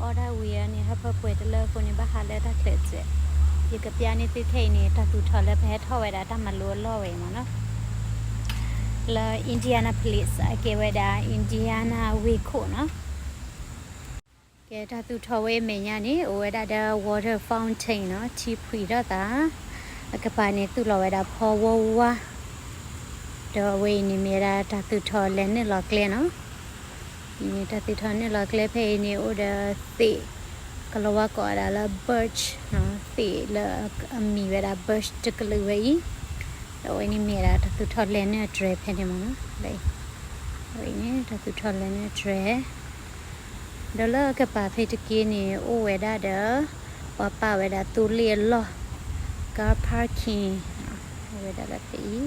အီၣ်ဒၣ်ဝံၤအန့ၣ် ဟၢဖၢပှဲၤတလၢအဃိန့ၣ် ဘၣ်ဟးလၢတၢ်ချၢးစဲး, ယကပျးန့ၢ်သုခဲအံၤန့ၣ် တၢ်သူၣ်ထီၣ်လၢပဟဲထီၣ်ဝဲဒၣ်တၢ်မၤလိအလီၢ်ဝဲအံၤမ့ၢ်နီၤ, လၢ Indianapolis အကဲဝဲဒၣ် Indiana ဝ့ၢ်ခိၣ်နီၤ. ကဲတၢ်သူၣ်ထီၣ်ဝဲအမဲာ်ညါန့ၣ် အိၣ်ဝဲဒၣ်ဒီး water fountain နီၤ, ထံဖှံထီၣ်သး, အကပၤန့ၣ်သူၣ်လီၤဝဲဒၣ်ဖီဝါဝါ, ဒီးအဝဲအံၤန့ၣ်မ့ၢ်ဝဲဒၣ်တၢ်သူၣ်ထီၣ်လဲၤနုာ်လီၤကျဲနီၤ. အံၤန့ၣ် တၢ်သူၣ်ထီၣ်နုာ်လီၤကျဲဖဲအံၤန့ၣ် အိၣ်ဒီးသ့ၣ်, ကလီၤဝါကိးဝဲဒၣ်လၢ birch နီၤ, သ့ၣ်လၢအမံၤဝဲဒၣ် birch တကလုာ်ဝဲအံၤ, ဒီးအဝဲန့ၣ်မ့ၢ်ဝဲဒၣ်တၢ်သူၣ်ထီၣ်လဲၤနုာ်အတြဲၤဖဲန့ၣ်မ့ၢ်နီၤ, လၢအံၤ, အဝဲအံၤန့ၣ် တၢ်သူၣ်ထီၣ်လဲၤနုာ်အတြဲၤ ဒီးလၢအကပၤဖဲတက့ၢ်န့ၣ် အိၣ်ဝဲဒၣ်ဒီး ပှၤပာ်ဝဲဒၣ်သိလ့ၣ်အလီၢ်, car parking, အိၣ်ဝဲဒၣ်လၢဖဲအံ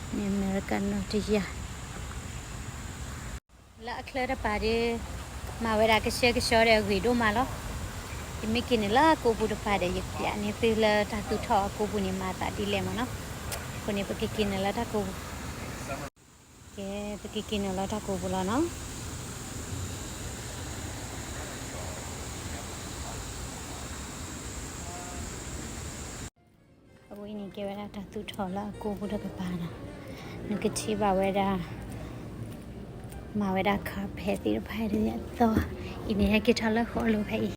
ၤ, န့ၣ်အမဲရကၤနီၣ်တယၢ်, လၢအချၢတပၤဒီး မၤဝဲဒၣ်ကဆှဲကဆှီဒီးအဂ့ၤဒိၣ်မးလီၤ. ယမ့ၢ်က့ၤန့ၣ်လၢအကိးပူၤတပၤဒီး ယပျးန့ၢ်သုလၢတၢ်သူၣ်ထီၣ်အကိးပူၤန့ၣ် မၤသးဒ်လဲၣ်မ့ၢ်နီၤ. အဃိန့ၣ် ပကက့ၤန့ၣ်လၢတၢ်ကိးပူၤ, ကဲ ပကက့ၤန့ၣ်လၢတၢ်ကိးပူၤလီၤနီၤ. အဝဲအံၤန့ၣ်ကဲဝဲဒၣ်တၢ်သူၣ်ထီၣ်လၢအကိးပူၤတကပၤနီၤ, နကထံၣ်ဘၣ်ဝဲဒၣ် မၤဝဲဒၣ် carpet သ့ၣ်တဖၣ်ဒ်အသိး, အံၤန့ၣ် ဟဲက့ၤထီၣ်လၢဃီအလိၤဖဲအံၤ,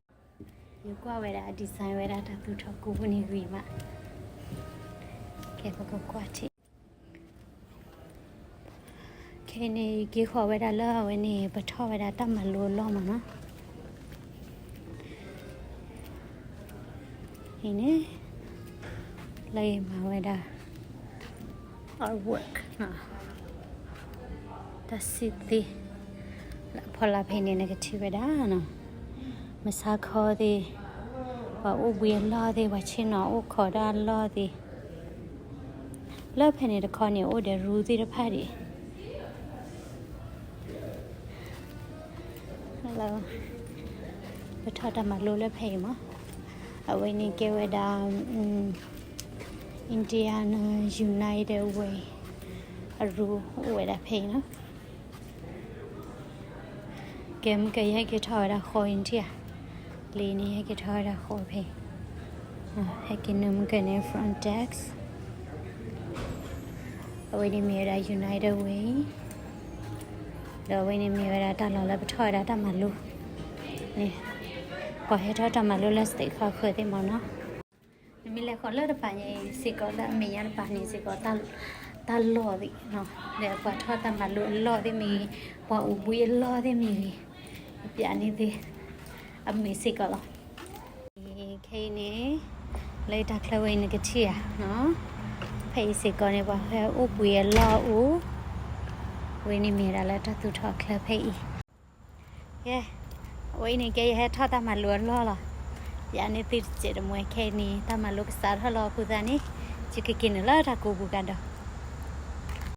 ယကွၢ်ဝဲဒၣ် design ဝဲဒၣ်တၢ်သူၣ်ထီၣ်ကိးပူၤန့ၣ်ဂ့ၤမး, ကဲပကကွၢ်ထံၣ် ခဲအံၤန့ၣ် ယက့ၤဃီၤဝဲဒၣ်လၢအဝဲန့ၣ် ပထီၣ်ဝဲဒၣ်တၢ်မၤလိအလီၢ်မ့ၢ်နီၤ, အံၤန့ၣ် လၢယမၤဝဲဒၣ် artwork နီၤ, တၢ်စံးသ့ လၢအဖီလာ်ဖဲန့ၣ် နကထံၣ်ဝဲဒၣ်နီၤ, မုၢ်ဆါခီသ့ၣ်, ပှၤအိၣ်ဘှံးအလီၢ်သ့ၣ်, ပှၤဆ့ၣ်နီၤအိၣ်ခိးတၢ်အလီၢ်သ့ၣ်, လၢဖဲန့ၣ်တခီန့ၣ် အိၣ်ဒီးရူသ့ၣ်တဖၣ်ဒံး ပထီၣ်တၢ်မၤလိလၢဖဲအံၤမး, အဝဲန့ၣ်ကဲဝဲဒၣ် Indiana United Way အရူအိၣ်ဝဲဒၣ်ဖဲအံၤနီၤ. ကဲ မုၢ်ကယဟဲက့ၤထီၣ်ဝဲဒၣ်ဃီ India လံန့ၣ် ဟဲက့ၤထီၣ်ဝဲဒၣ်ဃီဖဲအံၤ, ဟဲက့ၤနုာ်မုၢ်ကန့ၣ် front desk အဝဲန့ၣ်မ့ၢ်ဝဲဒၣ် United Way ဒီးအဝဲန့ၣ်မ့ၢ်ဝဲဒၣ်တၢ်လီၢ်လၢပထီၣ်ဝဲဒၣ်တၢ်မၤလိန့ၣ်, ပှၤဟဲထီၣ်တၢ်မၤလိလၢ state ခီဃၢၤသ့ၣ်မးနီၤ. နမ့ၢ်လဲၤဃီၤလၢတပၤညါအံၤစ့ၢ်ကီး လၢအမဲာ်ညါတပၤန့ၣ်စ့ၢ်ကီး တၢ်လီၢ်သ့ၣ်, ဒီးပှၤထီၣ်တၢ်မၤလိအလီၢ်သ့ၣ်မ့ၢ်ဂ့ၤ, ပှၤအိၣ်ဘှံးအလီၢ်သ့ၣ်မ့ၢ်ဂ့ၤ, ပျးန့ၢ်သ့ၣ် အမ့ၢ်စ့ၢ်ကီးလီၤ. ခဲအံၤန့ၣ် လၢတၢ်ချၢဝဲအံၤနကထံၣ်ဧါ, ဖဲအံၤစ့ၢ်ကီးန့ၣ် ပှၤဟဲအိၣ်ဘှံးအလီၢ်အိၣ်, ဝဲန့ၣ်မ့ၢ်ဒၣ်လၢတၢ်သူၣ်ထီၣ်အချၢဖဲအံၤ. ကဲ, အဝဲအံၤန့ၣ်ကဲယဟဲထီၣ်တၢ်မၤလိအလီၢ်လီၤ. ပျးန့ၢ်သုတစဲးတမှဲခဲအံၤန့ၣ် တၢ်မၤလိကစးထီၣ်လီၤအဃိသတးန့ၣ် ယကက့ၤနုာ်လၢတၢ်ကိးပူၤကဒီး.